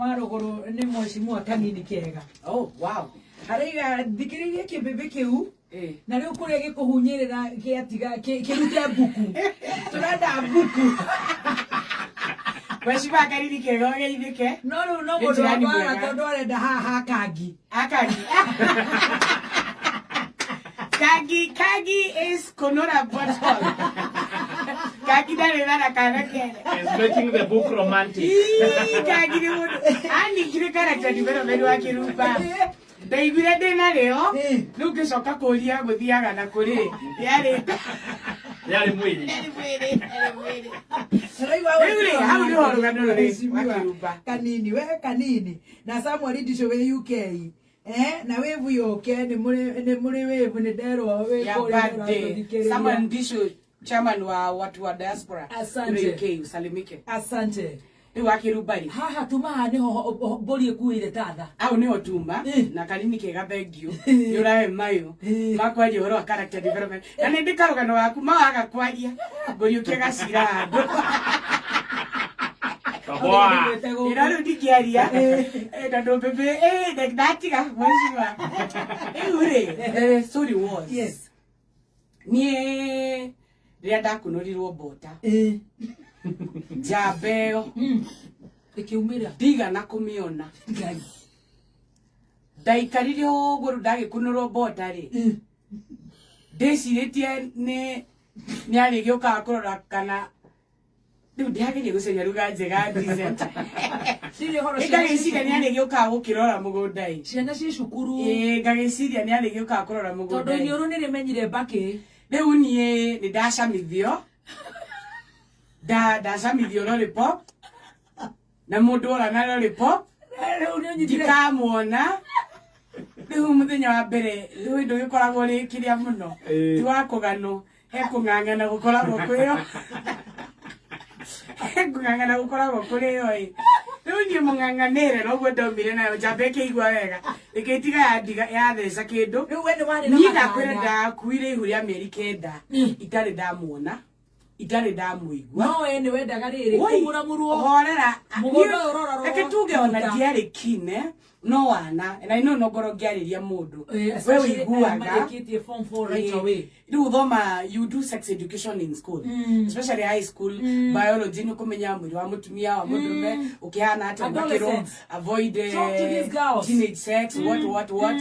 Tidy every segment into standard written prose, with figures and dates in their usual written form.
Wa rũgũrũ nĩ mheshimiwa Kanini Kega. Oh, wow. Araiga thikĩrĩirie kĩmbĩmbĩ kĩu na rĩu kũrĩa gĩkũhunyĩrĩra gĩatiga kĩrute mbuku, tũrenda mbuku. Mheshimiwa Kanini Kega, ũgeithĩke. No rĩu no Nĩ mũndũ wa jirani mbara mwega. tondũ arenda haha ha Kangi. Akangi. Kangi, Kangi is kunura bottle. Kangi ndarĩ na kana kere. Is making the book romantic. Ii, Kangi nĩ mũndũ. Aningire character development wa Kĩrumba. Ndaiguire ndĩ narĩo. Rĩu ngĩcoka kũria gũthiaga na kũrĩ. Yarĩ Yarĩ mwĩrĩ. yarĩ mwĩrĩ, yarĩ mwĩrĩ. Ũraigua Rĩu rĩ, hau nĩho rũgano rũrĩ, Mheshimiwa wa Kĩrumba. Kanini, we Kanini na Samuel Ndicũ wĩ UK, na wĩvu yũke, nĩ mũrĩ wĩvu, nĩ nderwo wĩ Ya kũrĩa birthday. ũratũthikĩrĩria. Samuel Ndishu, chairman wa watu wa diaspora. Asante. Kule UK, usalimike. Asante. Rĩu wa Kĩrumba rĩ. Haha tuma haha nĩho mbũri ĩkuĩire tatha. Au nĩho tuma na Kanini Kega, thengiũ nĩ ũrahe mayũ makwaria ũhoro wa character development, na nĩ ndĩ karũgano gaku mawaga kwaria ngũriũkia gacira handũ. Kaboa. Ĩra rĩu ndingĩaria tondũ mbĩmbĩ ndatiga mheshimiwa. Rĩu rĩ, the story was niĩ rĩrĩa ndakunũrirwo mbota njamba ĩyo Ĩkiumĩra. Ndigana kũmĩona. Ngai. Ndaikarire ũguo, rĩu ndagĩkunũrwo mbota rĩ, ndĩcirĩtie nĩ arĩgĩũkaga kũrora kana rĩu ndĩrageria gũcaria ruga njega decent. Ndirĩ ũhoro ciana ciĩ Ngagĩciria nĩ cukuru. arĩgĩũkaga gũkĩrora mũgũnda ĩ. Ciana ciĩ cukuru. Ĩĩ, ngagĩciria nĩ arĩgĩũkaga kũrora mũgũnda tondũ ĩ. iniũrũ nĩ rĩmenyire mbakĩ. Rĩu niĩ nĩ ndacamithio, ndacamithio lollipop na mũndũ ora na lollipop. Rĩu nĩ ũnyitire. Ndikamuona rĩu mũthenya wa mbere, rĩu ndũ gĩkoragwo rĩ kĩrĩa mũno ti wa kũganwo, he kũng'ang'ana gũkoragwo kwĩyo, he kũng'ang'ana gũkoragwo kũrĩo ĩ. Rĩu niĩ mũng'ang'anĩre noguo ndaumire nayo njamba ĩkĩigua wega, ĩkĩtiga yandiga yatheca kĩndũ. Rĩu we nĩ warĩ na Niĩ ndakwĩra, matanya. ndakuire ihu rĩa mĩeri 9 itarĩ ndamuona, itarĩ ndamũigua. No we nĩ wendaga rĩrĩ Woi, kũmũramũrwo. horera. Mũgũnda ũyũ ũrorarorwo Reke tuge ona tuta. ndiarĩ kine no wana na ino no ngoro ngĩarĩria mũndũ Eh, we especially aya ũiguaga marĩkĩtie form 4 right away. Rĩu thoma, you do sex education in school, especially high school biology, nĩ kũmenya mwĩrĩ wa mũtumia, wa mũndũrũme ũkĩhana atĩa, makĩrwo Adolescents. avoid Talk to these girls. teenage sex, what what what.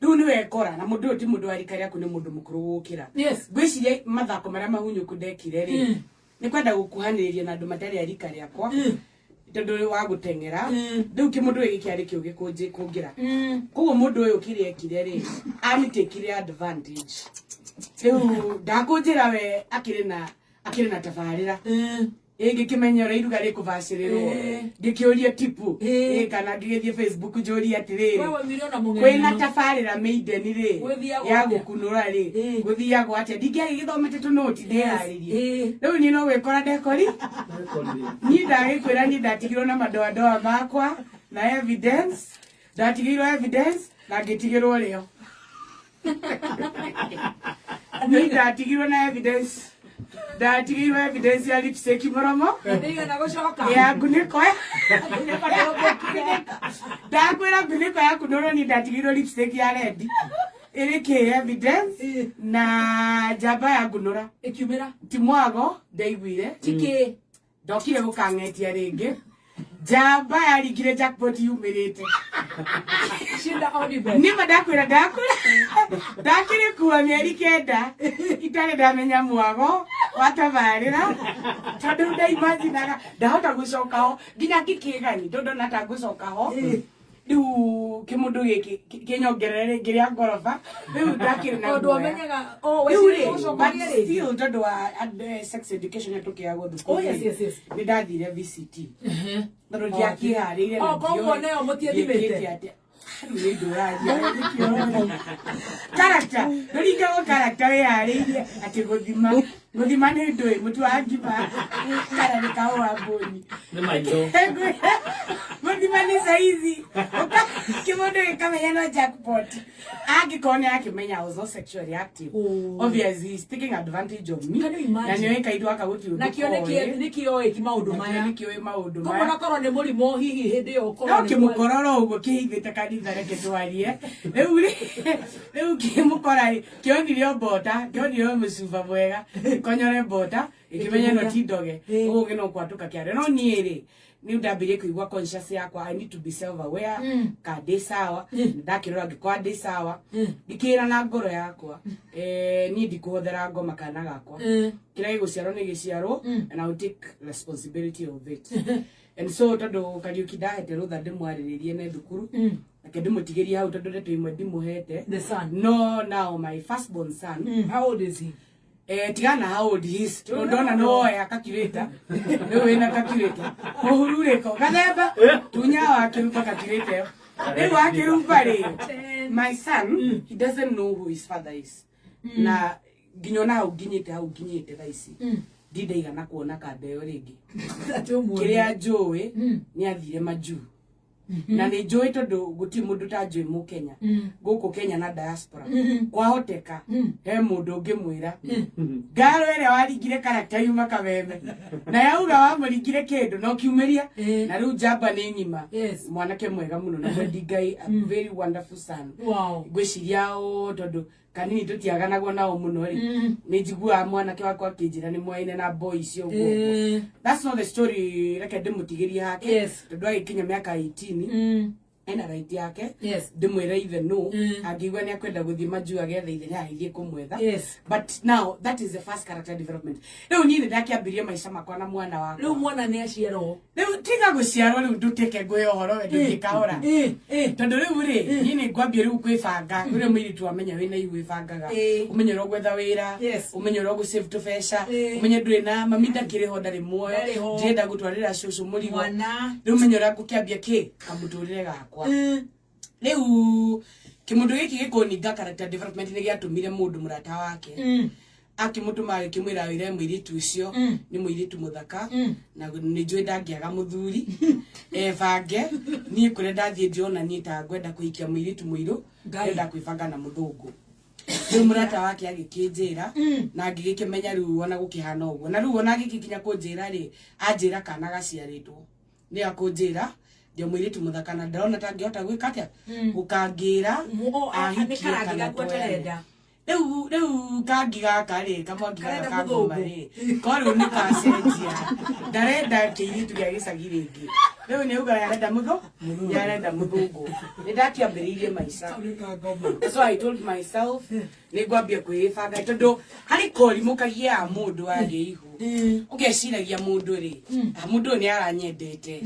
Rĩu nĩ wekora na mũndũ ũyũ ti mũndũ wa rika rĩaku, nĩ mũndũ mũkũrũ gũkĩra. Ngwĩciria mathako marĩa mahunyũku ndekire rĩ, nĩ kwenda gũkuhanĩrĩria na andũ matarĩ a rika rĩakwa, tondũ wa gũteng'era rĩu kĩmũndũ gĩkĩ kĩarĩ kĩũgĩ kũngĩra. Koguo mũndũ ũyũ kĩrĩa ekire rĩ, amĩtĩkire advantage. Rĩu ndakũnjĩra we akĩrĩ na tabarĩra ĩ ngĩkĩmenya ũrĩa iruga rĩkũbacĩrĩrwo. Ngĩkĩũria tipu ĩ kana ngĩgĩthiĩ Facebook njũrie atĩrĩrĩ, We waumire ona mũgeni kwĩna mũno. tabarĩra mĩindeni rĩ Gwĩthiagwo ya atĩa? gũkunũra rĩ, gũthiagwo atĩa? Ndingĩagĩgĩthomete tũnũti ndĩharĩrie. Rĩu niĩ no gwĩkora ndekori, niĩ ndagĩkwĩra, niĩ ndatigirwo na madoadoa makwa na evidence, ndatigĩirwo evidence na ngĩtigĩrwo rĩo. Niĩ ndatigirwo na evidence, ndatigĩirwo evidence ya lipstick mũromo. Na ndĩigana gũcoka. Ya ngunĩko. Ngunĩko ndĩũmbũkire. Ndakwĩra ngunĩko ya kunũrwo, niĩ ndatigĩirwo lipstick ya red ĩrĩ kĩ evidence na njamba ya ngunũra. Ĩkiumĩra. Ti mwago ndaiguire. Tikĩ. Ndokire gũkang'etia rĩngĩ, njamba yaringire jackpot yumĩrĩte. Shinda Odibet. Nĩma ndakwĩra, ndakwĩra ndakĩrĩ kuo mĩeri 9 itarĩ ndamenya mwago wa tabarĩra, tondũ ndaimaginaga ndahota gũcoka ho nginya ngĩkĩgani, tondũ ndona ta ngũcoka ho rĩu kĩmũndũ gĩkĩ kĩnyongerere rĩngĩ rĩa ngoroba. Rĩu ndakĩrĩ na Tondũ guoya. wamenyaga oh Rĩu weciririe rĩ, gũcoka but rĩngĩ. still tondũ wa sex education tũkĩagwo thukuru Oh, yes. nĩ ndathire VCT tondũ ndiakĩharĩire na Oh, koguo ndiũĩ nayo mũtiethimĩte? ndiĩkĩte atĩa. Rĩu nĩ ndũraria character, ndũringagwo character wĩharĩirie atĩ gũthima gũthima nĩ ndũĩ mũtu wa ngima kana nĩ kahũa mbũni. Nĩ maitho. Mũthima. Money saizi kimundu gikamenya no jackpot angikorwo ni akimenya I was not sexually active. Oh. Obviously he's taking advantage of me. Can you imagine? Na nioe kaidu aka gutiri Na kĩo nĩ kĩoĩ ki maũndũ maya. Nĩkĩoĩ maũndũ Koguo maya. na korwo nĩ mũrimũ hihi hĩndĩ ĩyo ũkorwo No nĩ kĩmũkororo ũguo kĩhithĩte kanitha reke twarie. Rĩu rĩ rĩu kĩmũkora rĩ kĩonire o mbota kĩonire o mũcuba mwega konyore mbota gĩkĩmenya no ti ndoge. Ĩ. Ũguo gĩ no kwatũka kĩarĩa no niĩ rĩ nĩ ndambirie kũigua conscious yakwa I need to be self aware ka ndĩ sawa ndakĩrora ngĩkorwa ndĩ sawa ngĩkĩra na ngoro yakwa niĩ ndikũhothera ngoma kana gakwa kĩrĩa gĩgũciarwo nĩ gĩciarwo and I will take responsibility of it. And so tondũ Kariũki ndahete rũtha ndĩmwarĩrĩrie ne thukuru reke ndĩmũtigĩrie hau tondũ ndeto imwe ndimũhete. The son. No now my firstborn son. How old is he? Tigana how old he is tondũ ndona nĩ woya calculator rĩu wĩna calculator ũhururĩko gathemba tunya wakĩruba calculator ĩyo rĩu wakĩruba rĩ my son he doesn't know who his father is na nginya ona hau nginyĩte thaa ici ndindaigana kuona kanda ĩyo rĩngĩ. Atĩ ũmuone. Kĩrĩa njũĩ nĩ athire majuu na nĩ njũĩ tondũ gũtirĩ mũndũ ũtanjũĩ mũkenya gũkũ Kenya na diaspora kwahoteka he mũndũ ũngĩmwĩra ngaro ĩrĩa waringire karakta yuma kameme na yauga wamũringire kĩndũ na ũkiumĩria na rĩu njamba nĩ ng'ima. Mwanake mwega mũno na mwendi Ngai, a very wonderful son. Ngwĩciria o tondũ kanini tũtiaganagwo nao mũno rĩ nĩ njiguaga mwanake wakwa akĩnjĩra nĩ mwaine na boy icio ũguo ũguo. That's not the story reke ndĩmũtigĩrie hake tondũ agĩkinya mĩaka 18 ena right yake ndĩmwĩre ithe no angĩigua nĩ akwenda gũthiĩ majuu agethe ithe nĩ agĩthiĩ kũmwetha. But now that is the first character development. Rĩu niĩ nĩ ndakĩambirie maica makwa na mwana wakwa. Rĩu mwana nĩ aciarwo. Rĩu tiga gũciarwo rĩu ndutĩke ngwĩhe ũhoro we ndũthiĩ kahora tondũ rĩu rĩ niĩ nĩ ngwambia rĩu kwĩbanga ũrĩa mũirĩtu amenya wĩna ihu wĩbangaga ũmenye ũrĩa ũgwetha wĩra ũmenye ũrĩa ũgũsave tũbeca ũmenye ndũrĩ na mami ndakĩrĩ ho ndarĩ muoyo Ndarĩ ho. ndirenda gũtwarĩra cũcũ mũrigo Mwana. rĩu ũmenye ũrĩa ngũkĩambia kĩ kamũtũrĩre gakwa rĩu kĩmũndũ gĩkĩ gĩkũninga character development nĩ gĩatũmire mũndũ mũrata wake akĩmũtũma agĩkĩmwĩra wĩre mũirĩtu ũcio nĩ mũirĩtu mũthaka na nĩ njũĩ ndangĩaga mũthuri ebange niĩ kũrĩa ndathiĩ ndĩrona niĩ ta ngwenda kũhikia mũirĩtu mũirũ Ngai. ndĩrenda kwĩbanga na mũthũngũ rĩu mũrata wake agĩkĩnjĩra na ngĩgĩkĩmenya rĩu ona gũkĩhana ũguo na rĩu ona agĩgĩkinya kũnjĩra rĩ anjĩra kana gaciarĩtwo nĩ akũnjĩra ndĩ mũirĩtu mũthaka na ndarona ta angĩhota gwĩka atĩa gũkangĩra Nĩ ahikie karangi kana gaku twoyane. atarenda. Rĩu rĩu kangi gaka rĩ kamwangi gaka Karenda kangoma mũthũngũ. rĩ ko rĩu nĩ kacenjia ndarenda kĩirĩtu gĩa gĩcagi rĩngĩ rĩu nĩ auga arenda mũthũ arenda mũthũngũ nĩ ndakĩambĩrĩirie maica. So I told myself nĩ ngwambia kwĩbanga tondũ harĩ korimũ kagiaga mũndũ agĩa ihu ũgeciragia mũndũ rĩ mũndũ ũyũ nĩ aranyendete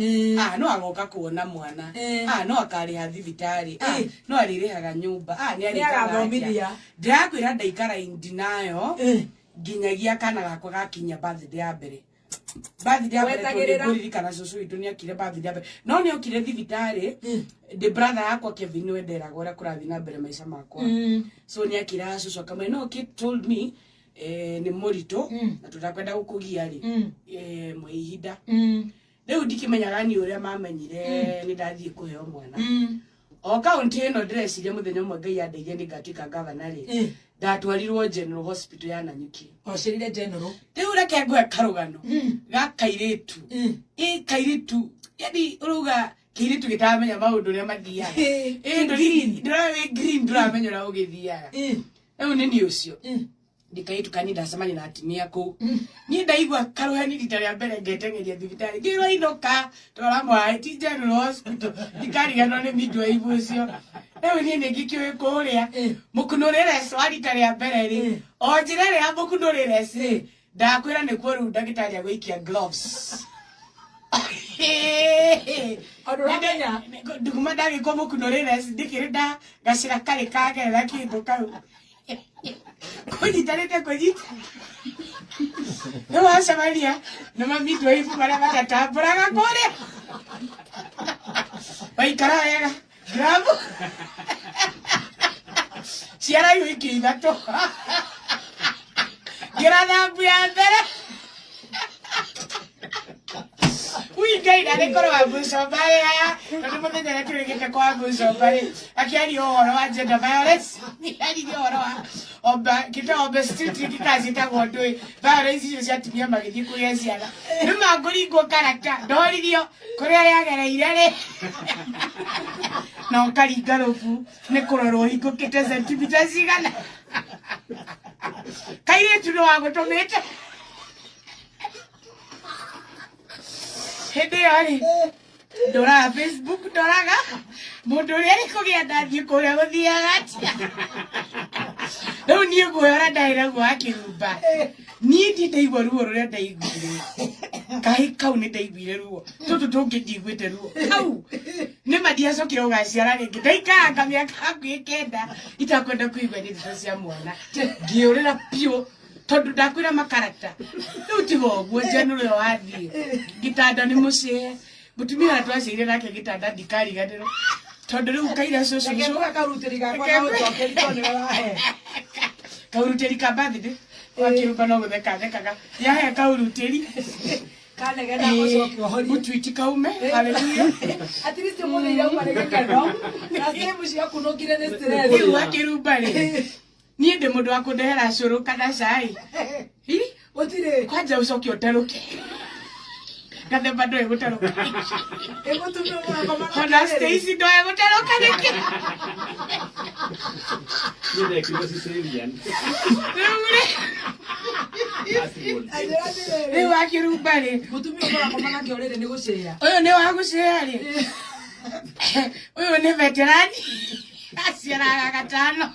no agoka kuona mwana no akarĩha thibitarĩ no arĩrĩhaga nyũmba nĩ Nĩ arĩkaga atĩa. agathomithia. Ndĩrakwĩra ndaikara in denial nginyagia kana gakwa gakinya birthday ya mbere birthday ya mbere tondũ Wetagĩrĩra. ngũririkana cũcũ witũ nĩ okire birthday ya mbere no nĩ okire thibitarĩ ndĩ brother yakwa Kevin nĩwe nderaga ũrĩa kũrathiĩ na mbere maica makwa so nĩ akĩraga cũcũ akamwĩra no kid told me nĩ mũritũ na tũtakwenda gũkũgia rĩ mwe ihinda rĩu ndikĩmenyaga ni ũrĩa mamenyire nĩ ndathiĩ kũheo mwana o kaunti ĩno ndĩreciria mũthenya ũmwe Ngai andeithia nĩ ngatuĩka gavana rĩ ndatwarirwo General Hospital ya Nanyuki Wacerire general. Rĩu reke ngũhe karũgano ga kairĩtu ĩ kairĩtu yani ũrauga kĩirĩtu gĩtaramenya maũndũ ũrĩa mathiaga ĩ ndũra wĩ green ndũramenya ũrĩa ũgĩthiaga rĩu nĩ niĩ ũcio ndikairĩtu kani ndacemania na atumia kũu niĩ ndaigua karũheni rita rĩa mbere ngeteng'eria thibitarĩ ngĩrwo inũka twara mwaĩ ti General Hospital ndikariganwo nĩ midwife ũcio rĩu niĩ nĩ ngĩkĩũĩ kũrĩa mũkunũrĩre wa rita rĩa mbere rĩ o njĩra ĩrĩa ya mũkunũrĩre rĩ ndakwĩra nĩkuo rĩu ndagĩtarĩ agũikia gloves. Andũ ũramenya? Nduguma ndagĩkwo mũkunũrĩre ndĩkĩrĩ nda gacĩra karĩ kagerera kĩndũ kau kũnyitanĩte kũnyita nĩ wacemania na mamidwife marĩa matatambũraga kũrĩa waikara wega gramu ciara wiki ithatũ ngĩra thambu ya mbere. Ngai narĩ korwo wa Bucomba rĩ tondũ mũthenya ũrĩa tũrĩkĩte kwa Bucomba rĩ akĩaria ũhoro wa gender violence, nĩaririe ũhoro wa omba kĩta obstetric kaciĩtagwo ndũĩ violence icio cia atumia magĩthiĩ kũgĩa ciana. Nĩ mangũringwo karata ndoririo kũrĩa yagereire rĩ na ũkaringa rũbu nĩ kũrorwo hingũkĩte sentimita cigana. Kairĩtu nĩ wagũtũmĩte hĩndĩ ĩyo rĩ ndoraga Facebook, ndoraga mũndũ ũrĩa arĩ kũgĩa ndathiĩ kũrĩa gũthiaga atĩa. Rĩu niĩ guoya ũrĩa ndarĩ naguo wa kĩrumba, niĩ ndi ndaigua ruo rũrĩa ndaiguire kahĩ kau, nĩ ndaiguire ruo tũtũ tũngĩ ndiguĩte ruo kau nĩ ma. Ndiacokire gũgaciara rĩngĩ, ndaikaranga mĩaka hakuhĩ 9 itakwenda kũigua nĩ ndeto cia mwana, ngĩũrĩra biũ tondũ ndakwĩra makarata. Rĩu tiga ũguo njanũre ũyũ wathiĩ gĩtanda nĩ mũcĩe mũtumia ũrĩa twaciaire nake gĩtanda, ndikariganĩrwo tondũ rĩu kaira cũcũ. Reke nguhe karutĩri gakwa na ũcokeri tondũ nĩwe wahe. Kaurutĩri ka birthday wakĩrumba no gũtheka thekaga yahe kaurutĩri. Kanegena ũcoke ũhorie. Mũtwiti kaume haleluya. At least ũmũthĩ irauma nĩ gĩkeno na sehemu ciakunũkire nĩ stress. Rĩu wakĩrumba rĩ, niĩ ndĩ mũndũ wa kũndehera cũrũ kana cai. Hi? Gũtirĩ. Kwanja ũcoke ũterũke gathemba ndoĩ gũterũka. Ĩ mũtumia mũrakoma na ona kĩrĩrĩ. Stacy ndoĩ gũterũka nĩkĩ. Niĩ ndekirwo cesarean. Rĩu rĩ Last born. Anjĩra atĩrĩrĩ, rĩu wakĩrumba rĩ, mũtumia mũrakoma nake ũrĩrĩ nĩ gũcĩa. Ũyũ nĩ wa gũcĩa rĩ, ũyũ nĩ veterani aciaraga gatano.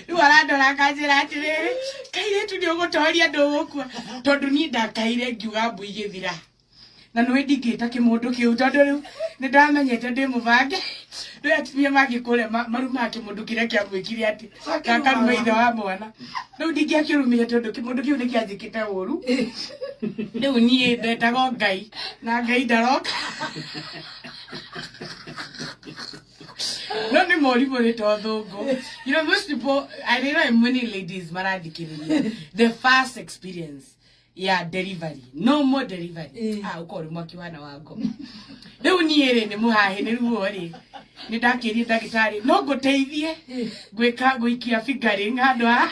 Rĩu arandora akanjĩra atĩrĩrĩ, kairĩtu nĩ ũgũtoria, ndũgũkua, tondũ niĩ ndakaire ngiuga mbu igĩthira na nĩwe ndingĩta kĩmũndũ kĩu tondũ rĩu nĩ ndamenyete ndĩ mũbange. Rĩu atumia mangĩkũrĩa marumaga kĩmũndũ kĩrĩa kĩamwĩkire atĩ gakaruma ithe wa mwana. Rĩu ndingĩakĩrumire tondũ kĩmũndũ kĩu nĩ kĩanjĩkĩte ũru. Rĩu niĩ ndetagwo Ngai na Ngai ndaroka, no nĩ morimũ nĩ to thũngũ. You know, most people, I know many ladies marathikĩrĩria, the first experience ya delivery, no more delivery. Ah, ũkorwo ũrĩ mwaki wana wa ngoma. Rĩu niĩ rĩ nĩ mũhahĩ nĩ ruo rĩ, nĩ ndakĩrie ndagĩtarĩ no ngũteithie gwĩka gũikia fingering handũ ha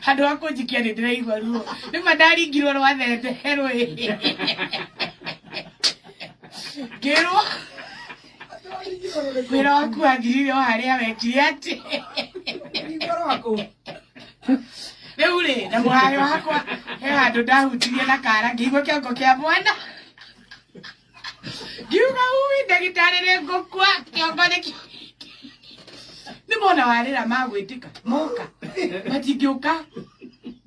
handũ ha kũnjikia, nĩ ndĩraigua ruo. Nĩma ndaringirwo rwa thende rwĩ ngĩrwo wĩra waku wathirire o harĩa wekire atĩ. Ringwo rwaku. Rĩu rĩ na mũhahĩ wakwa he handũ ndahutirie na kara ngĩigua kĩongo kĩa mwana, ngiuga ui ndagĩtarĩ nĩ ngũkua, kĩongo nĩ nĩ mona warĩra magwĩtĩka moka matingĩũka.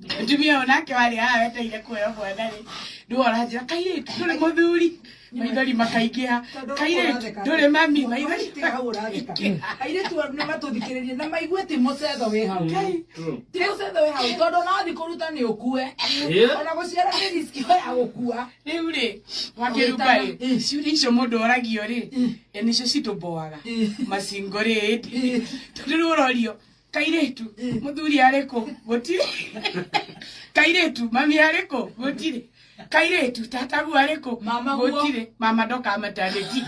Mũtumia ũyũ nake warĩ haha wetereire kuoya mwana rĩ, rĩu aranjĩra, kairĩtu ndũrĩ mũthuri, maithori makaingĩha, kairĩtu ndũrĩ mami, maithori. Tiga hau ũratheka. Airĩtu nĩ matũthikĩrĩrie na maigue ti mũcetho wĩ hau. True. Ti mũcetho wĩ hau tondũ ona wathiĩ kũruta nĩ ũkue. Ona gũciara nĩ riski ya gũkua. Rĩu rĩ wakĩrumba rĩ, ciũria icio mũndũ oragio rĩ, nĩcio citũmboaga macingo rĩ, tondũ rĩu ũrorio, kairĩtu mũthuri arĩ kũ? Gũtirĩ. Kairĩtu mami arĩ kũ? Gũtirĩ. Kairĩtu tatagu arĩ kũ? Mama guo. Gũtirĩ. Mama ndoka maternity.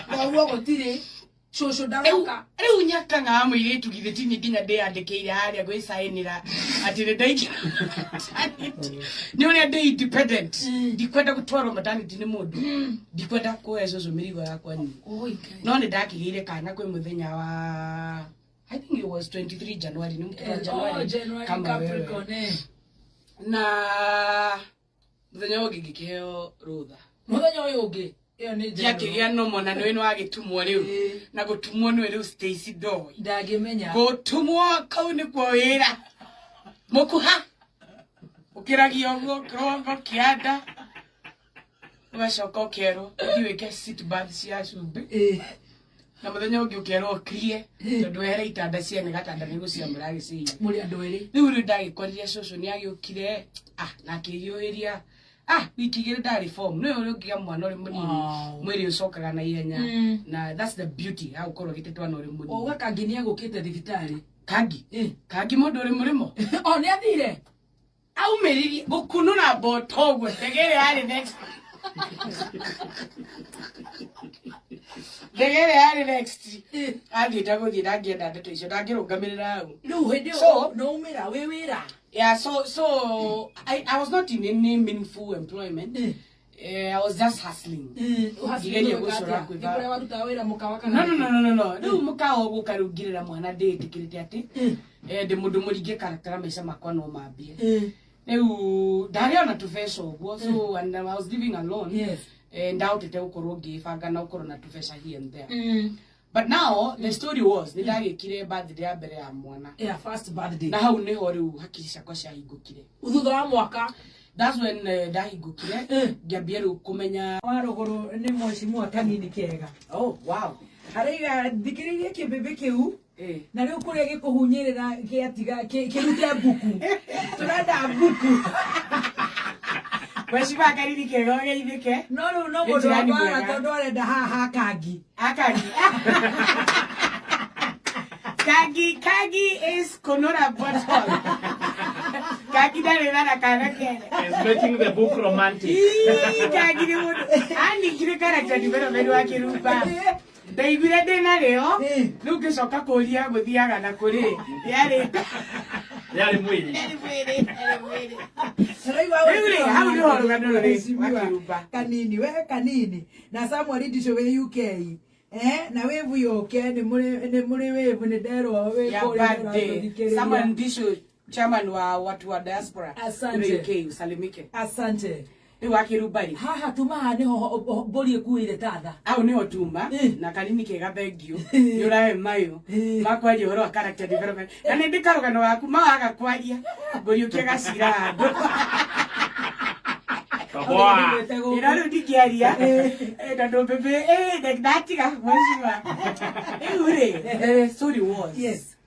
Koguo gũtirĩ cũcũ. Rĩu Ndaroka. Rĩu nyakang'a wa mũirĩtu githĩ ti niĩ nginya ndĩyandĩkĩire harĩa gwĩcaĩnĩra atĩ nĩ ndaingĩra maternity. Nĩ ũrĩa ndĩ independent, ndikwenda gũtwarwo maternity nĩ mũndũ, ndikwenda kuoya cũcũ mĩrigo yakwa niĩ. No nĩ ndakĩgĩire kana kwĩ mũthenya wa, I think it was 23 January, nĩ mũtugo wa Oh, January January kama wewe. Capricorn, eh. Na mũthenya ũyũ ũngĩ ngĩkĩheo rũtha. Mũthenya ũyũ ũngĩ ĩyo nĩ January. Ngĩakĩgĩa nomo na nĩwe nĩ wagĩtumwo rĩu. Na gũtumwo nĩwe rĩu Stacy ndoĩ. Ndangĩmenya. Gũtumwo kau nĩkuo wĩra mũkuha ũkĩragia ũguo kĩrongo kĩanda, ũgacoka ũkerwo ũthiĩ wĩke sit bath cia cumbĩ. Na mũthenya ũngĩ ũkerwo ũkirie tondũ wehere itanda ciene gatanda nĩ gũciamũra agĩciia. Mũrĩ andũ erĩ. Rĩu ndagĩkorire cũcũ nĩ agĩũkire, ah, na akĩhiũhĩria, ah, wiki 2 ndarĩ form nĩwe ũrĩa ũngĩgĩa mwana ũrĩ mũnini. Mwĩrĩ ũcokaga na ihenya. Na that's the beauty ya gũkorwo ũgĩte twana ũrĩ mũnini. Wauga kangi nĩ agũkĩte thibitarĩ. Kangi. Kangi mũndũ ũrĩ mũrĩmo. O nĩ athire. Aumĩririe gũkunũra mboto ũguo ndege ĩrĩa yarĩ next. Ndege ĩrĩa yarĩ next. Athiĩte gũthiĩ, ndangĩenda ndeto icio, ndangĩrũngamĩrĩra hau. Rĩu hĩndĩ ĩyo no umĩra wĩ wĩra? Yeah, so I was not in any meaningful employment. I was just hustling. Ngigeria gũcora Nĩ kũrĩa warutaga wĩra, mũkawa kana? No. Rĩu mũkawa ũgũka rĩu ngĩrera mwana, ndĩĩtĩkĩrĩte atĩ ndĩ mũndũ mũringe karakara, maica makwa no mambie. Rĩu ndarĩ ona tũbeca ũguo, so and I was living alone. Ndahotete gũkorwo ngĩbanga na gũkorwo na tũbeca here and there. But now the story was, nĩ ndagĩkire birthday ya mbere ya mwana. Yeah, first birthday. Na hau nĩho rĩu hakiri ciakwa ciahingũkire. Thutha wa mwaka. That's when ndahingũkire, ngĩambia rĩu kũmenya. Wa rũgũrũ nĩ mheshimiwa Kanini Kega. Oh wow. Araiga thikĩrĩrie kĩmbĩmbĩ kĩu na rĩu kũrĩa gĩkũhunyĩrĩra gĩatiga kĩrute mbuku, tũrenda mbuku. Mheshimiwa Kanini Kega, ũgeithĩke. No rĩu no Nĩ mũndũ jirani wa mwega. tondũ arenda haha ha kangi. Akangi. Kangi, kangi is kunura bottle. Kangi ndarĩ na kana kene. Is making the book romantic. Ii, kangi nĩ mũndũ. Aningire character development wa kĩrumba. Ndaiguire ndĩ narĩo. Rĩu ngĩcoka kũria gũthiaga na kũrĩ. Yarĩ Yarĩ mwĩrĩ. Yarĩ mwĩrĩ, yarĩ mwĩrĩ. Tũraigua. Rĩu rĩ, hau nĩho rũgano rũrĩ, Mheshimiwa wa kĩrumba. Kanini, we Kanini na Samuel Ndisho wĩ UK, na wĩvu yũke, nĩ mũrĩ wĩvu, nĩ nderwo wĩ Ya kũrĩa birthday. ũrathikĩrĩria. Samuel Ndisho, chairman wa watu wa diaspora. Asante. Kule UK, usalimike. Asante. Rĩu wa kĩrumba rĩ. Haha tuma haha nĩho mbũri ĩkuĩire tatha. Au niho tuma. Na Kanini Kega, thengio nĩ ũrahe mayo makwaria ũhoro wa character development, na nĩ ndĩ karũgano gaku mawaga kwaria ngũriũkia gacira handũ. Kaboa. Ĩno rĩu ndingĩaria, tondũ mbĩmbĩ ndatiga mheshimiwa. Rĩu rĩ, the story was,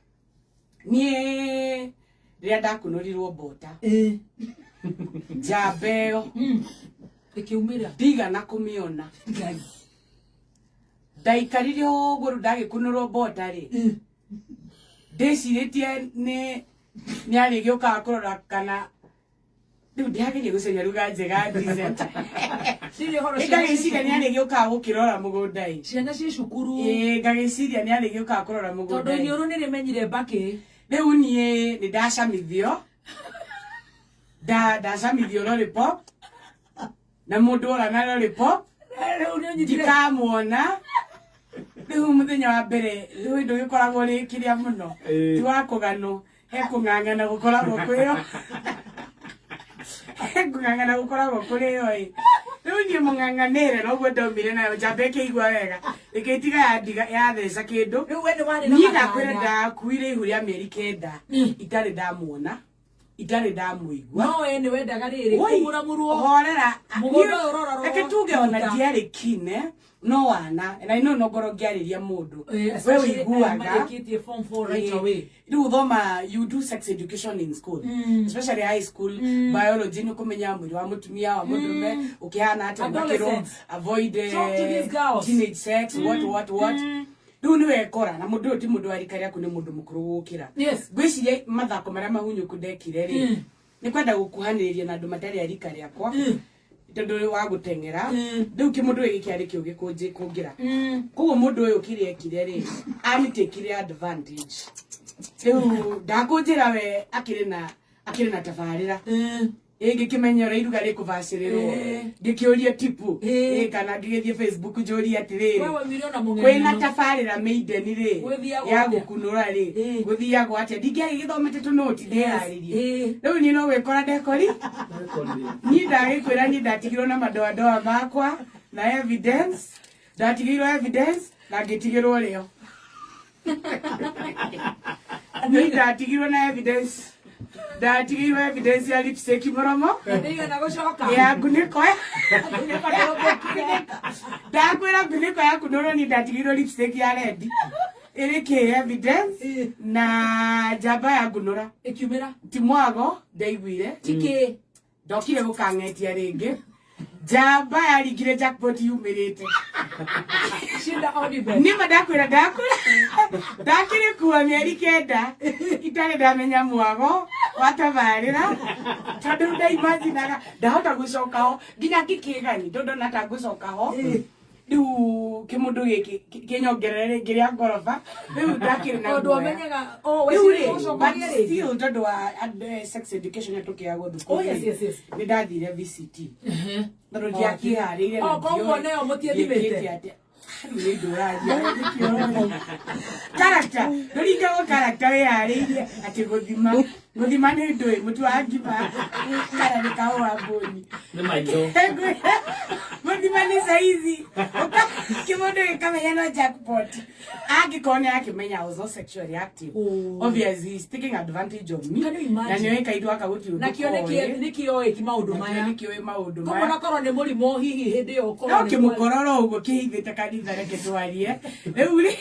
niĩ rĩrĩa ndakunũrirwo mbota, njamba ĩyo Ĩkiumĩra. ndigana kũmĩona. Ngai. Ndaikarire ũguo, rĩu ndagĩkunũrwo mbota rĩ, ndĩcirĩtie nĩ arĩgĩũkaga kũrora kana rĩu ndĩrageria gũcaria ruga njega decent. Cirĩ ũhoro. Ngagĩciria nĩ arĩgĩũkaga gũkĩrora mũgũnda ĩ. Ciana ciĩ cukuru. Ĩĩ, ngagĩciria nĩ arĩgĩũkaga kũrora mũgũnda Tondũ ĩ. iniũrũ nĩ rĩmenyire mbakĩ. Rĩu niĩ nĩ ndacamithio, ndacamithio lollipop na mũndũ ora na lollipop. Rĩu nĩ ũnyitire. Ndikamuona rĩu mũthenya wa mbere, rĩu ndũ gĩkoragwo rĩ kĩrĩa mũno. Ti wa kũganwo, he kũng'ang'ana gũkoragwo kwĩyo, he kũng'ang'ana gũkoragwo kũrĩo ĩ. Rĩu niĩ mũng'ang'anĩre noguo ndaumire nayo njamba ĩkĩigua wega, ĩkĩtiga yandiga yatheca kĩndũ. Rĩu we nĩ warĩ na Niĩ ndakwĩra, matanya. ndakuire ihu rĩa mĩeri 9 itarĩ ndamuona, itarĩ ndamũigua. No we nĩ wendaga rĩrĩ Woi, kũmũramũrwo. horera. Mũgũnda ũyũ ũrorarwo Reke tuge ona tuta. ndiarĩ kine no wana na ino no ngorwo ngĩarĩria mũndũ we Especially ũiguaga. marĩkĩtie form 4 right away. Rĩu ũthoma, you do sex education in school, especially high school biology, nĩ ũkũmenya mwĩrĩ wa mũtumia, wa mũndũrũme ũkĩhana atĩa, ũgakĩrwo Adolescents. avoid Talk to these girls. teenage sex, what. Rĩu nĩ wekora na mũndũ ũyũ ti mũndũ wa rika rĩaku, nĩ mũndũ mũkũrũ gũkĩra. Ngwĩciria mathako marĩa mahunyũku ndekire rĩ, nĩ kwenda gũkuhanĩrĩria na andũ matarĩ a rika rĩakwa, tondũ wa gũteng'era. Rĩu kĩmũndũ gĩkĩ kĩarĩ kĩũgĩ kũngĩra. Koguo mũndũ ũyũ kĩrĩa ekire rĩ, anitakire advantage. Rĩu ndakũnjĩra we akĩrĩ na tabarĩra ĩ ngĩkĩmenya ũrĩa iruga rĩkũbacĩrĩrwo. Ngĩkĩũria tipu ĩ kana ngĩgĩthiĩ Facebook njũrie atĩrĩrĩ, We waumire ona mũgeni kwĩna ũyũ. tabarĩra maiden rĩ Gwĩthiagwo ya atĩa? gũkunũra rĩ, gũthiagwo atĩa? Ndingĩagĩgĩthomete tũnũti ndĩharĩrie. Rĩu niĩ no gwĩkora ndekori, niĩ ndagĩkwĩra, niĩ ndatigirwo na madoadoa makwa na evidence, ndatigĩirwo evidence na ngĩtigĩrwo rĩo. Niĩ ndatigirwo na evidence, ndatigĩirwo evidence ya lipstick mũromo. Ndĩigana gũcoka. Ya ngunĩko. Ngunĩko ndĩũmbũkire. Ndakwĩra ngunĩko ya kunũrwo, niĩ ndatigĩirwo lipstick ya red ĩrĩ kĩ evidence na njamba ya ngunũra. Ĩkiumĩra. Ti mwago ndaiguire. Tikĩ. Ndokire gũkang'etia rĩngĩ. Njamba yaringire jackpot yumĩrĩte. Shinda Odibet. Nĩma ndakwĩra ndakwĩra ndakĩrĩ kuwa mĩeri 9 itarĩ ndamenya mwago wa tabarĩra, tondũ ndaimaginaga ndahota gũcoka ho nginya ngĩkĩgani, tondũ ndona ta ngũcoka ho rĩu kĩmũndũ gĩkĩ kĩnyongerere rĩngĩ rĩa ngoroba. Rĩu ndakĩrĩ na Tondũ guoya. wamenyaga, oh, Rĩu weciria rĩ, gũcoka but rĩngĩ. still tondũ wa sex education ĩrĩa tũkĩheagwo thukuru Oh, yes, rĩ, yes, yes. nĩ ndathire VCT tondũ ndiakĩharĩire. Oh, koguo nayo mũtiethimĩte? Rĩu nĩ ndũraria character, ndũringagwo character wĩharĩirie atĩ gũthima gũthima nĩ ndũĩ mũtu wa ngima kana nĩ kahũa mbũni. Nĩ maitho. Gũthima nĩ saizi kĩmũndũ gĩkamenya no jackpot angĩkorwo nĩ akĩmenya I was not sexually active. Oh. Obviously he's taking advantage of me. Can you imagine? Na nĩoĩ kaitũ aka gũtirĩ ũndũ Nakĩo koĩ. nĩkĩoĩ ki maũndũ maya. Nĩkĩoĩ maũndũ Koguo maya. nakorwo nĩ mũrimũ hihi hĩndĩ ĩyo ũkorwo No nĩ kĩmũkororo ũguo kĩhithĩte kanitha, reke twarie rĩu rĩ,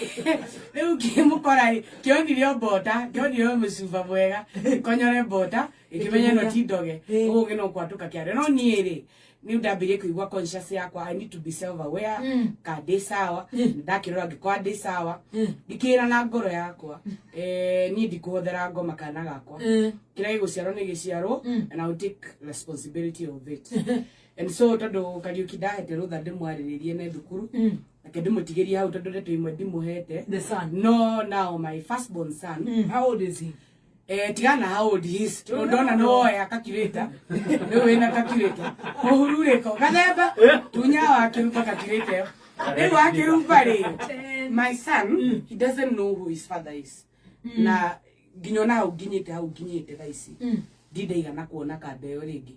rĩu kĩmũkora rĩ, kĩonire o mbota, kĩonire o mũcuba mwega konyore mbota ĩkĩmenya no ti ndoge. Ũguo ũngĩ no kwatũka kĩarĩ no niĩ rĩ, nĩ ndambĩrĩrie kũigua conscious yakwa, I need to be self aware ka ndĩ sawa. Ndakĩrora ngĩkorwa ndĩ sawa, ngĩkĩra na ngoro yakwa, niĩ ndikũhothera ngoma kana gakwa. Kĩrĩa gĩgũciarwo nĩ gĩciarwo and I will take responsibility of it. And so tondũ Kariũki ndahete rũtha ndĩmwarĩrĩrie ne thukuru, reke ndĩmũtigĩrie hau tondũ ndeto imwe ndimũhete. The son. No, now my firstborn son. How old is he? Tigana how old he is, tondũ ndona nĩ woya calculator, rĩu wĩna calculator ũhururĩko gathemba tunya wakĩruba calculator ĩyo rĩu wakĩruba rĩ. My son, he doesn't know who his father is, na nginya ona hau nginyĩte thaa ici ndindaigana kuona kanda ĩyo rĩngĩ.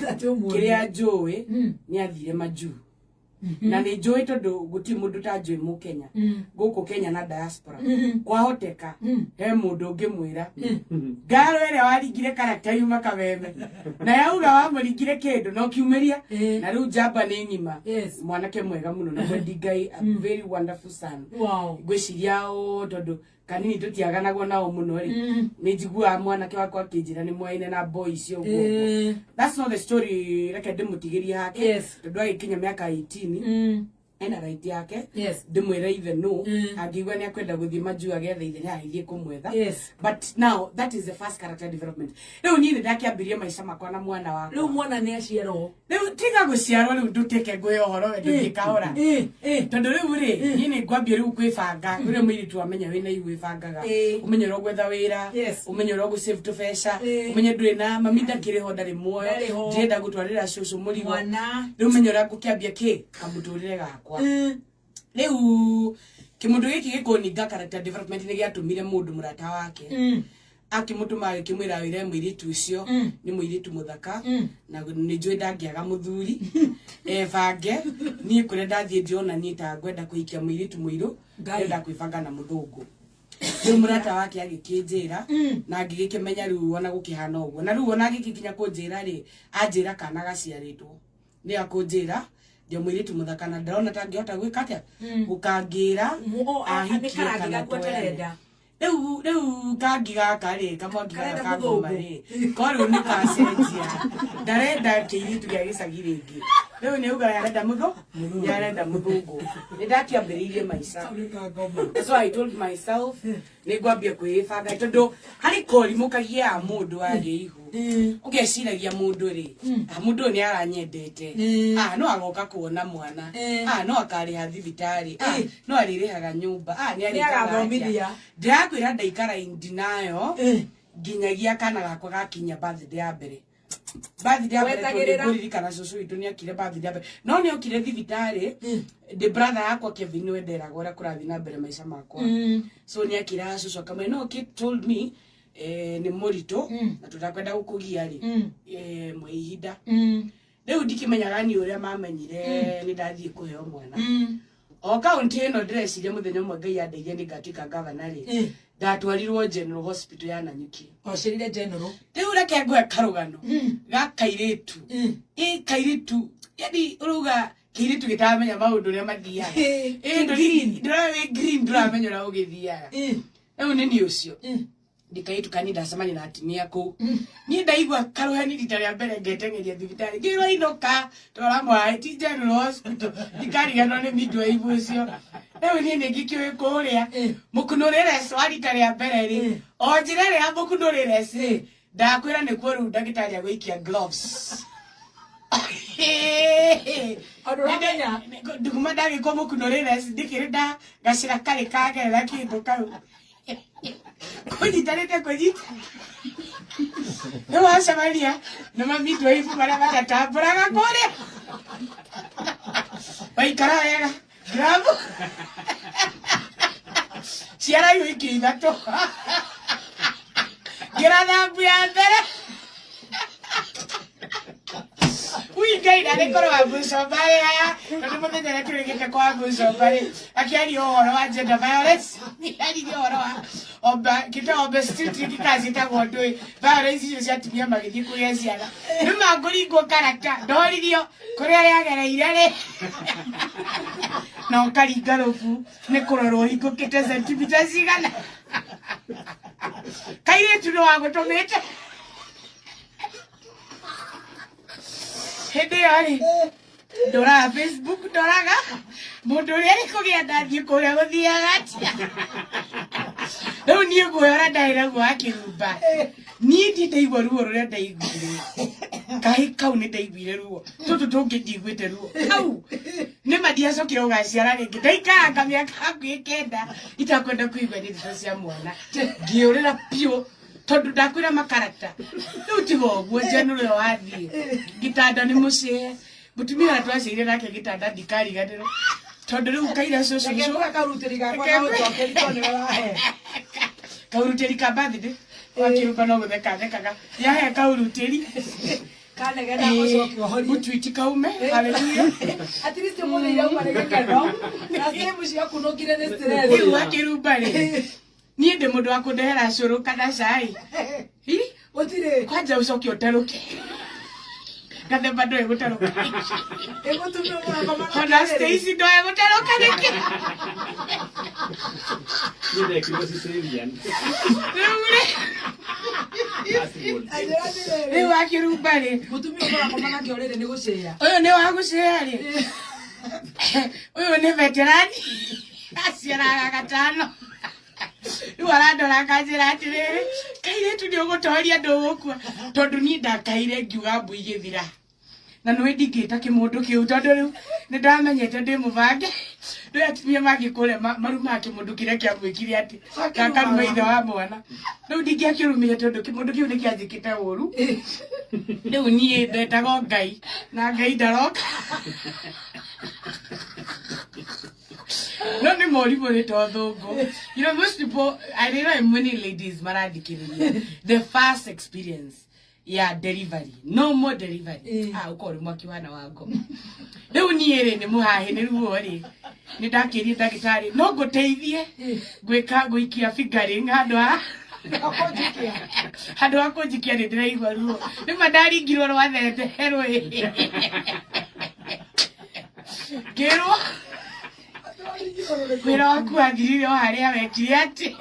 Atĩ ũmuone. Kĩrĩa njũĩ nĩ athire majuu, na nĩ njũĩ tondũ gũtirĩ mũndũ ũtanjũĩ mũkenya gũkũ Kenya na diaspora. Kwahoteka he mũndũ ũngĩmwĩra ngaro ĩrĩa waringire karata yuma kameme na yauga wamũringire kĩndũ na ũkiumĩria. Na rĩu njamba nĩ ng'ima. Mwanake mwega mũno na mwendi Ngai, a very wonderful son. Ngwĩciria o tondũ kanini tũtiaganagwo nao mũno rĩ, nĩ njiguaga mwanake wakwa akĩnjĩra nĩ mwaine na boy icio ũguo ũguo. That's not the story, reke ndĩmũtigĩrie hake. Tondũ agĩkinya mĩaka 18, ena right yake. Ndĩmwĩre ithe no angĩigua nĩ akwenda gũthiĩ majuu agethe ithe, nĩ agĩthiĩ kũmwetha. But now that is the first character development. Rĩu niĩ nĩ ndakĩambirie maica makwa na mwana Rĩu wakwa. Mwana nĩ aciarwo. Rĩu tiga gũciarwo, rĩu ndutĩke ngũhe ũhoro we ndũthiĩ kahora. Tondũ rĩu rĩ, niĩ nĩ ngwambia rĩu kwĩbanga ũrĩa mũirĩtu amenya wĩna ihu wĩbangaga. Ũmenye ũrĩa ũgwetha wĩra, ũmenye ũrĩa ũgũsave tũbeca, ũmenye ndũrĩ na mami ndakĩrĩ ho, ndarĩ muoyo. Ndarĩ ho. Ndĩrenda gũtwarĩra cũcũ mũrigo. Mwana. Rĩu ũmenye ũrĩa ngũkĩambia kĩ kamũtũrĩre gakwa. Rĩu kĩmũndũ gĩkĩ gĩkũninga character development nĩ gĩatũmire mũndũ mũrata wake akĩmũtũma, agĩkĩmwĩra wĩre mũirĩtu ũcio nĩ mũirĩtu mũthaka na nĩ njũĩ ndangĩaga mũthuri, ebange. Niĩ kũrĩa ndathiĩ ndĩrona niĩ ta ngwenda kũhikia mũirĩtu mũirũ. Ngai. Ndĩrenda kwĩbanga na mũthũngũ. Rĩu mũrata wake agĩkĩnjĩra na ngĩgĩkĩmenya rĩu ona gũkĩhana ũguo, na rĩu ona agĩgĩkinya kũnjĩra rĩ, anjĩra kana gaciarĩtwo nĩ akũnjĩra ndĩ mũirĩtu mũthaka na ndĩrona ta ngĩhota gwĩka atĩa gũkangĩra Nĩ ahikie karangi kana gaku twoyane. atarenda. Rĩu kangi gaka rĩ, kamwangi gaka Karenda kangoma mũthũngũ. rĩ, ko rĩu nĩ kacenjia, ndarenda kĩirĩtu gĩa gĩcagi rĩngĩ, rĩu nĩ auga arenda mũthũ nĩ arenda mũthũngũ. Nĩ ndakĩambĩrĩirie maica. So I told myself nĩ ngwambia kwĩbanga tondũ harĩ korimũ kagiaga mũndũ wagĩa ihu, ũgeciragia mũndũ rĩ, mũndũ ũyũ nĩ aranyendete, no agoka kuona mwana, no akarĩha thibitarĩ, no arĩrĩhaga nyũmba, nĩ arĩkaga atĩa. Agathomithia. Ndĩrakwĩra ndaikara in denial nginyagia kana gakwa gakinya birthday ya mbere. Birthday ya mbere tondũ Wetagĩrĩra. ngũririkana cũcũ witũ nĩ akire birthday ya mbere no nĩ okire thibitarĩ ndĩ brother yakwa Kevin nĩwe nderaga ũrĩa kũrathiĩ na mbere maica makwa. So nĩ akira cũcũ akamwĩra no Kate told me, nĩ mũritũ na tũtakwenda gũkũgia rĩ, mwe ihinda rĩu ndikĩmenyaga ni ũrĩa mamenyire nĩ ndathiĩ kũheo mwana o kaunti ĩno. Ndĩreciria mũthenya ũmwe Ngai andeithia nĩ ngatuĩka gavana rĩ, ndatwarirwo General Hospital ya Nanyuki. Ocerire general. Rĩu reke ngũhe karũgano ga kairĩtu, ĩ kairĩtu, yani ũrauga kĩirĩtu gĩtaramenya maũndũ ũrĩa mathiaga. Ĩ, green. Ndũra wĩ green, ndũramenya ũrĩa ũgĩthiaga. Rĩu nĩ niĩ ũcio. Ndikahĩtũka niĩ ndacemania na atumia kũu. Niĩ ndaigua karũheni rita rĩa mbere ngeteng'eria thibitarĩ, ngĩrwo inũka twara mwaĩ ti General Hospital, ndikariganĩrwo nĩ midwife ũcio. Rĩu niĩ nĩ ngĩkĩũĩ kũrĩa mũkunũrĩre wa rita rĩa mbere rĩ, o njĩra ĩrĩa ya mũkunũrĩre rĩ, ndakwĩra nĩkuo rĩu ndagĩtarĩ agũikia gloves. Andũ ũramenya? Nduguma ndagĩkwo mũkunũrĩre ndikĩrĩ nda gacĩra karĩ kagerera kĩndũ kau kũnyitanĩte kũnyita rĩu wacemania na mamidwife marĩa matatambũraga kũrĩa waikara wega gramu ciara wiki ithatũ ngĩra thambu ya mbere. Ui Ngai, na nĩ korwo Wamucomba rĩ aya, tondũ mũthenya ũrĩa tũrĩgĩte kwa Wamucomba rĩ, akĩaria ũhoro wa gender violence, nĩaririe ũhoro wa omba kĩta obstetric kana ciĩtagwo ndũĩ violence icio cia atumia magĩthiĩ kũgĩa ciana. Nĩ mangũringwo karata ndoririo kũrĩa rĩagereire rĩ, na ũkaringa rũbu nĩ kũrorwo hingũkĩte sentimita cigana. Kairĩtu nĩ wagũtũmĩte hĩndĩ ĩyo rĩ, ndoraga Facebook, ndoraga mũndũ ũrĩa arĩ kũgĩa ndathiĩ kũrĩa gũthiaga atĩa. Rĩu niĩ guoya ũrĩa ndarĩ naguo wa kĩrumba, niĩ ndi ndaigua ruo rũrĩa ndaiguire kahĩ kau, nĩ ndaiguire ruo tũtũ tũngĩ ndiguĩte ruo kau nĩ ma. Ndiacokire gũgaciara rĩngĩ, ndaikaranga mĩaka hakuhĩ 9 itakwenda kũigua nĩ ndeto cia mwana, ngĩũrĩra biũ tondũ ndakwĩra makarata. Rĩu tiga ũguo njanũre wathiĩ gĩtanda nĩ mũcĩe mũtumia ũrĩa twaciire nake gĩtanda, ndikariganĩrwo tondũ rĩu kaira cũcũ. Reke ngũhe karutĩri gakwa gaũcokeri tondũ nĩwe wahe. Kaurutĩri ka birthday wakĩrumba no gũtheka thekaga yahe kaurutĩri. Kanegena ũcoke ũhorie. Mũtwiti kaume haleluya. At least ũmũthĩ irauma nĩ gĩkeno na sehemu ciakunũkire nĩ stress. Rĩu wakĩrumba rĩ, niĩ ndĩ mũndũ wa kũndehera cũrũ kana cai. Hi? Gũtirĩ. Kwanja ũcoke ũterũke gathemba ndoĩ gũterũka. Ĩ mũtumia mũrakoma? Ona Stacy ndoĩ gũterũka nĩkĩ. Niĩ ndekirwo cesarean. Rĩu rĩ Last born. Rĩu wakĩrumba rĩ, Mũtumia mũrakoma nake ũrĩrĩ nĩ gũcĩa. Ũyũ nĩ wa gũcĩa rĩ, ũyũ nĩ veterani aciaraga gatano. Rĩu arandora akanjĩra atĩrĩrĩ, kairĩtu nĩ ũgũtoria, ndũgũkua, tondũ niĩ ndakaire ngiuga mbu igĩthira na nĩwe ndingĩta kĩmũndũ kĩu, tondũ rĩu nĩ ndamenyete ndĩ mũbange. Rĩu atumia mangĩkũrĩa marumaga kĩmũndũ kĩrĩa kĩamwĩkire atĩ gakaruma ithe wa mwana. Rĩu ndingĩakĩrumire tondũ kĩmũndũ kĩu nĩ kĩanjĩkĩte ũru. Rĩu niĩ ndetagwo Ngai na Ngai ndaroka, no nĩ morimũ nĩ to thũngũ. You know, most people, I know many ladies marathikĩrĩria, the first experience ya delivery, no more delivery. Ah, ũkorwo ũrĩ mwaki wana wa ngoma. Rĩu niĩ rĩ, nĩ mũhahĩ nĩ ruo rĩ, nĩ ndakĩrie ndagĩtarĩ no ngũteithie gwĩka gũikia fingering handũ ha handũ ha kũnjikia, nĩ ndĩraigua ruo. Rĩma ndaringirwo rwa thende rwĩ ngĩrwo wĩra waku wathirire o harĩa wekire atĩ.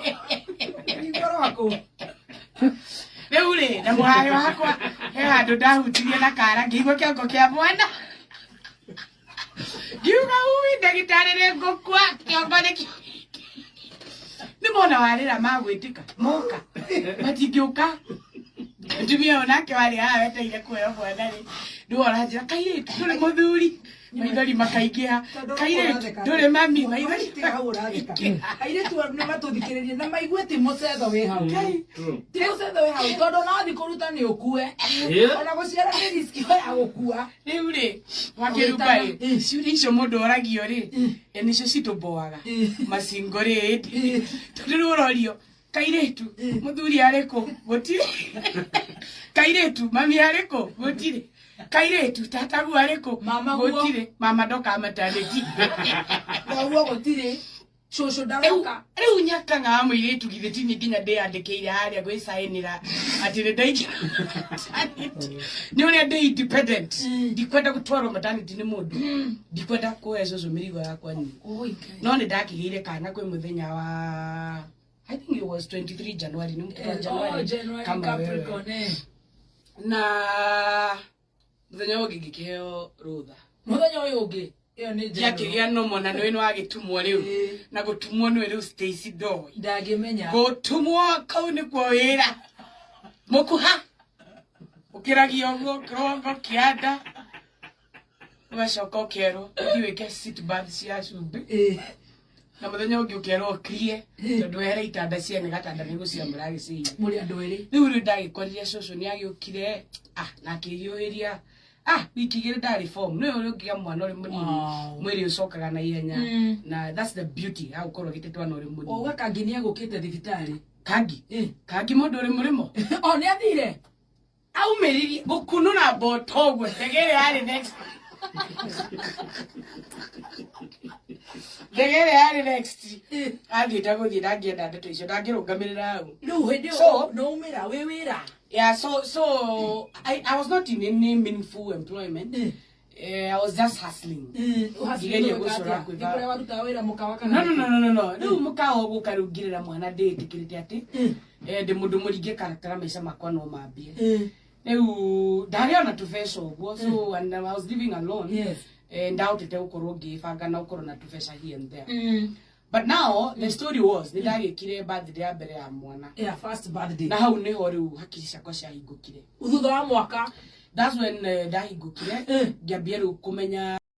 Rĩu rĩ, na mũhahĩ wakwa he handũ ndahutirie na kara, ngĩigua kĩongo kĩa mwana, ngiuga ui ndagĩtarĩ nĩ ngũkua, kĩongo nĩ nĩ mona warĩra magwĩtĩka moka matingĩũka. Mũtumia ũyũ nake warĩ haha wetereire kuheo mwana rĩ, rĩu aranjĩra, kairĩtu ndũrĩ mũthuri, maithori makaingĩha, kairĩtu ndũrĩ mami, maithori Makaingĩha. makaingĩha. Airĩtu nĩ matũthikĩrĩrie na maigue ti mũcetho wĩ hau. True. Ti mũcetho wĩ hau tondũ no thi kũruta nĩ ũkue. Ona gũciara nĩ riski ya gũkua. Rĩu rĩ, wakĩrumba rĩ, ciũria icio mũndũ oragio rĩ, nĩcio citũmboaga macingo rĩ, ĩndĩ tondũ rĩu ũrorio, kairĩtu mũthuri arĩ kũ? Gũtirĩ. Kairĩtu mami arĩ kũ? Gũtirĩ. Kairĩtu tataguo arĩ kũ? Mama guo. Gũtirĩ. Mama ndoka maternity. Noguo gũtirĩ cũcũ Rĩu ndaroka. Rĩu nyakanga wa mũirĩtu, githĩ ti niĩ nginya ndĩyandĩkĩire harĩa gwĩcaĩnĩra atĩ nĩ ndaingĩra maternity? Nĩ ũrĩa ndĩ independent, ndikwenda gũtwarwo maternity nĩ mũndũ, ndikwenda kuoya cũcũ mĩrigo yakwa niĩ. No nĩ ndakĩgĩire kana kwĩ mũthenya wa I think it was 23 January, nĩ mtoto wa Oh, January January kama wewe. Capricorn, eh. Na muthenya ũngĩ ngĩkĩheo rũtha. Muthenya ũyũ ũngĩ ĩyo nĩ January. Ngĩakĩgĩa nomo na nĩwe nĩwagĩtumwo rĩu. Ĩĩ. Na gũtumwo nĩwe rĩu Stacy Doy. Ndangĩmenya. Gũtumwo kau nĩkuo wĩra. Mũkuha. Ũkĩragia ũguo kĩrongo kĩanda. Ũgacoka ũkerwo ũthiĩ wĩke sit bath cia cumbĩ. Ĩĩ. Na mũthenya ũngĩ ũkerwo ũkirie tondũ wehere itanda ciene gatanda nĩ gũcia mũragĩciria. Mũrĩ andũ erĩ. Rĩu rĩu ndagĩkorire cũcũ nĩ agĩũkire na akĩhiũhĩria wiki igĩrĩ ndarĩ form nĩwe ũrĩa ũngĩgĩa mwana ũrĩ mũnini. Wow. Mwĩrĩ ũcokaga na ihenya na that's the beauty ya gũkorwo ũgĩte twana ũrĩ mũnini. Wauga Kangi nĩ agũkĩte thibitarĩ. Kangi. Ĩĩ. Kangi mũndũ ũrĩ mũrĩmo. O nĩ athire. Aumĩririe gũkunũra mboto ũguo ndege ĩrĩa yarĩ next. Ndege ĩrĩa yarĩ next. Athiĩte gũthiĩ ndangĩenda ndeto icio ndangĩrũgamĩrĩra hau. Rĩu hĩndĩ ĩyo nĩwaumĩra wĩ wĩra. Yeah, so I was not in any meaningful employment. I was just hustling. Ngigeria gũcora Nĩ kũrĩa warutaga wĩra mũkawa No, no, no, no, no, no. Rĩu mũkawa ũgũka rĩu ngĩrera mwana ndĩĩtĩkĩrĩte atĩ ndĩ mũndũ mũringe karakara maica makwa no mambie. Rĩu ndarĩ ona tũbeca ũguo, so and I was living alone. Yes. Ndahotete gũkorwo ngĩbanga na gũkorwo na tũbeca here and there. But now the story was nĩ ndagĩkire birthday ya mbere ya mwana. Yeah, first birthday. Na hau nĩho rĩu hakiri ciakwa ciahingũkire. Thutha wa mwaka. That's when ndahingũkire ngĩambia rĩu kũmenya